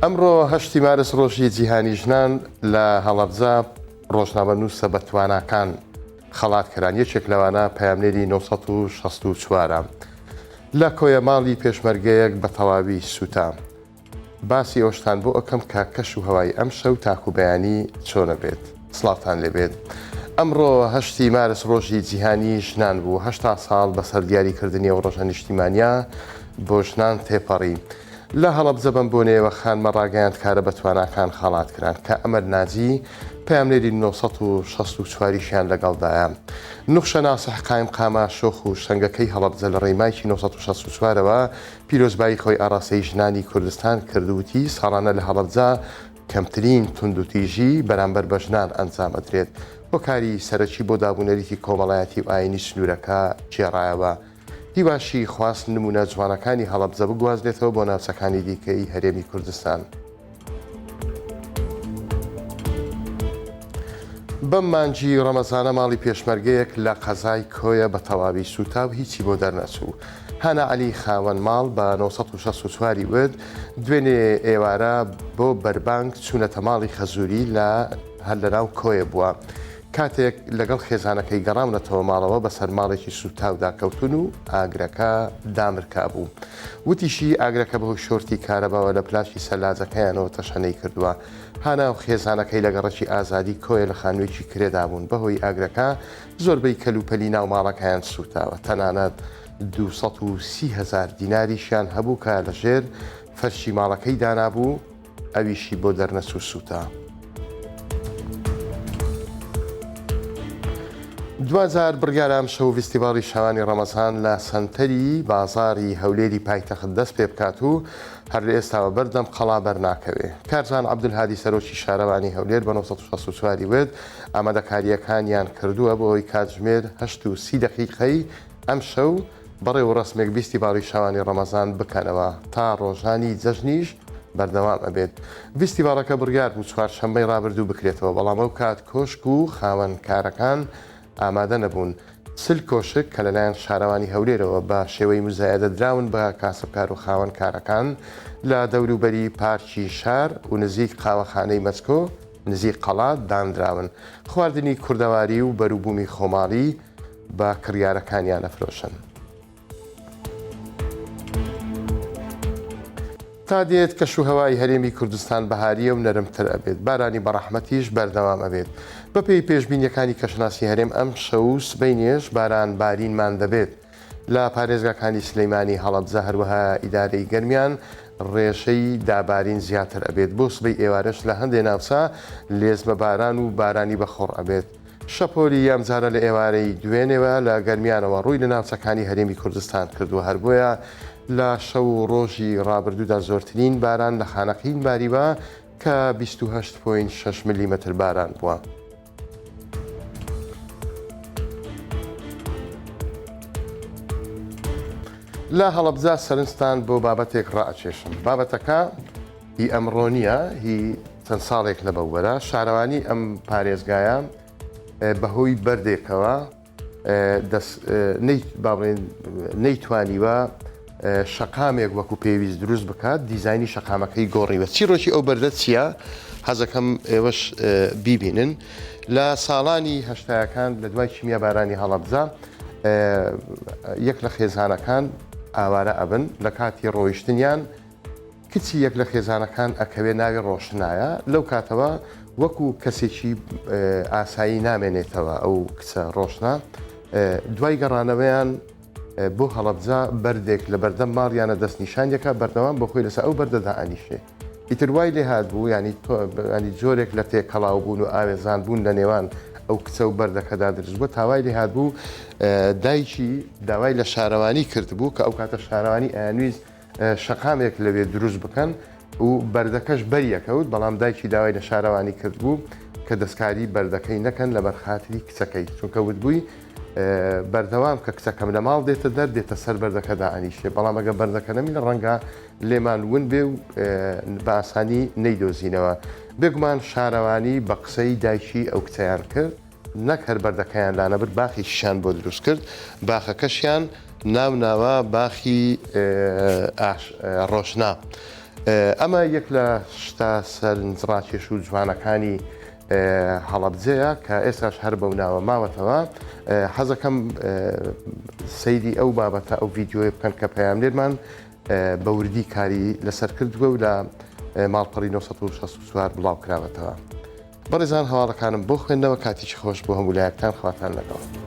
ئەمڕۆ هەشتی مارس ڕۆژی جیهانی ژنان لە هەڵەبجە ڕۆژنامەنووسە بەتواناکان خەڵات کران یەکێک لەوانە پەیامنێری 964 لە کۆیە ماڵی پێشمەرگەیەک بە تەواوی سووتا. باسی ئەوەشتان بۆ ئەکەم کە کەش و هەوای ئەمشەو تاکو بەیانی چۆنە بێت. سڵاوتان لێبێت. ئەمڕۆ هەشتی مارس ڕۆژی جیهانی ژنان بوو، 80 ساڵ بەسەر دیاریکردنی ئەو ڕۆژە نیشتیمانیە بۆ ژنان تێپەڕی. لە هەڵەبجە بەم بۆنەیەوە خانمە ڕاگەیاندکارە بەتواناکان خەڵات کران کە ئەمەل ناجی پەیامنێری 964 یشیان لەگەڵدایە. نوخشە ناسح قایمقامە شۆخ و شەنگەکەی هەڵەبجە لە ڕێی مایکی 964 ەوە پیرۆزبایی خۆی ئاڕاستەی ژنانی کوردستان کرد و وتی، ساڵانە لە هەڵەبجە کەمترین توندوتیژی بەرامبەر بە ژنان ئەنجام ئەدرێت، هۆکاری سەرەکی بۆ دابونەریتی کۆمەڵایەتی و ئایینی سنوورەکە گێڕایەوە. هیواشی خواست نموونە جوانەکانی هەڵەبجە بگوازرێتەوە بۆ ناوچەکانی دیکەی هەرێمی کوردستان. بەم مانگی ڕەمەزانە ماڵی پێشمەرگەیەک لە قەزای کۆیە بە تەواوی سووتا و هیچی بۆ دەرنەچوو. هانا عەلی خاوەن ماڵ بە 964 ی وت، دوێنێ ئێوارە بۆ بەربانگ چوونەتە ماڵی خەزووری لە هەر لەناو کۆیە بووە. کاتێک لەگەڵ خێزانەکەی گەڕاونەتەوە ماڵەوە بەسەر ماڵێکی سووتاودا کەوتوون و ئاگرەکە دامرکابوو. وتیشی، ئاگرەکە بەهۆی شۆرتی کارەباوە لە پلاکی سەلاجەکەیانەوە تەشەنەی کردووە. هانا و خێزانەکەی لە گەڕەکی ئازادی کۆیە لە خانوویەکی کرێدا بوون، بەهۆی ئاگرەکە زۆربەی کەلوپەلی ناو ماڵەکەیان سووتاوە، تەنانەت 230 هەزار دیناریشیان هەبوو کە لەژێر فەرشی ماڵەکەی دانابوو، ئەویشی بۆ دەرنەچوو سووتا. دواجار بڕیارە ئەمشەو ڤیستیڤاڵی شەوانی ڕەمەزان لە سەنتەری بازاڕی هەولێری پایتەخت دەست پێ بکات و هەر لە ئێستاوە بەردەم قەڵا بەرناکەوێ. کارزان عەبدولهادی سەرۆکی شارەوانی هەولێر بە 964 ی وت، ئامادەکارییەکانیان کردووە بۆ ئەوەی کاتژمێر هەشت و سی دەقیقەی ئەمشەو بە ڕێوڕەسمێک ڤیستیڤاڵی شەوانی ڕەمەزان بکەنەوە تا ڕۆژانی جەژنیش بەردەوام ئەبێت. ڤیستیڤاڵەکە بڕیار بوو چوارشەممەی ڕابردوو بکرێتەوە، بەڵام ئەو کات کۆشک و خاوەن کارەکان ئامادە نەبوون. 40 کۆشک کە لەلایەن شارەوانی هەولێرەوە بە شێوەی موزایەدە دراون بە کاسبکار و خاوەن کارەکان لە دەوروبەری پارکی شار و نزیک قاوەخانەی مەچکۆ نزیک قەڵا دانراون، خواردنی کوردەواری و بەروبوومی خۆماڵی بە کڕیارەکانیان ئەفرۆشن. تا دێت کەشوهەوای هەرێمی کوردستان بەهارییە و نەرمتر ئەبێت، بارانی بەڕەحمەتیش بەردەوام ئەبێت. بەپێی پێشبینییەکانی کەشناسی هەرێم ئەمشەو و سبەینێش باران بارینمان دەبێت لە پارێزگاکانی سلیمانی، هەڵەبجە، هەروەها ئیدارەی گەرمیان ڕێژەی دابارین زیاتر ئەبێت، بۆ سبەی ئێوارەش لە هەندێ ناوچە لێزمە باران و بارانی بەخوڕ ئەبێت. شەپۆلی ئەمجارە لە ئێوارەی دوێنێوە لە گەرمیانەوە ڕووی لە ناوچەکانی هەرێمی کوردستان کردووە، هەر بۆیە لە شەو و ڕۆژی ڕابردوودا زۆرترین باران لە خانەقین باریوە کە 28.6 ملیمەتر باران بووە. لە هەڵەبجە سەرنجتان بۆ بابەتێک ڕائەکێشم، بابەتەکە هی ئەمڕۆ نییە، هی چەند ساڵێک لەمەوبەرە، شارەوانی ئەم پارێزگایە بەهۆی بەردێکەوە نەیتوانیوە شەقامێک وەکو پێویست دروست بکات، دیزاینی شەقامەکەی گۆڕیوە. چیرۆکی ئەو بەردە چییە؟ حەزەکەم ئێوەش بیبینن. لە ساڵانی هەشتایەکان لە دوای کیمیابارانی هەڵەبجە یەک لە خێزانەکان ئاوارە ئەبن، لە کاتی ڕۆیشتنیان کچی یەک لە خێزانەکان ئەکەوێ ناوی ڕۆشنایە، لەو کاتەوە وەکو کەسێکی ئاسایی نامێنێتەوە ئەو کچە ڕۆشنا، دوای گەڕانەوەیان بۆ هەڵەبجە بەردێک لە بەردەم ماڵیانە دەستنیشان دەکا بەردەوام بۆ خۆی لەسەر ئەو بەردە دائەنیشێ ئیتر وای لێ هات بوو ینی ینی جۆرێک لە تێکەڵاو بوون و ئاوێزان بوون لە نێوان ئەو کچە و بەردەکەدا دروست بوو تا وای لێ هات بوو دایکی داوای لە شارەوانی کردبوو کە ئەو کاتە شارەوانی ئەیانویست شەقامێک لەوێ دروست بکەن و بەردەکەش بەریەکەوت، بەڵام دایکی داوای لە شارەوانی کردبوو کە دەستکاری بەردەکەی نەکەن لەبەر خاتری کچەکەی، چونکە وتبووی بەردەوام کە کچەکەم لە ماڵ دێتە دەر دێتە سەر بەردەکە دائەنیشێ، بەڵام ئەگەر بەردەکە نەمینە ڕەنگە لێمان ون بێ و بە ئاسانی نەیدۆزینەوە. بێگومان شارەوانی بە قسەی دایکی ئەو کچەیان کرد. نەک هەر بەردەکەیان لانەبرد، باخێکیشیان بۆ دروست کرد، باخەکەشیان ناو ناوە باخی ڕۆشنا. ئەمە یەک لە شتە سەرنجڕاکێش و جوانەکانی هەڵەبجەیە کە ئێستاش هەر بەو ناوە ماوەتەوە. حەزەکەم سەیری ئەو بابەتە ئەو ڤیدیۆیە بکەن کە پەیامنێرمان بە وردی کاری لەسەر کردووە و لە ماڵپەڕی 964 بڵاو کراوەتەوە. بەڕێزان هەواڵەکانم بۆ خوێندنەوە کاتێکی خۆش بۆ هەموو لایەکتان خواتان لەگەڵ.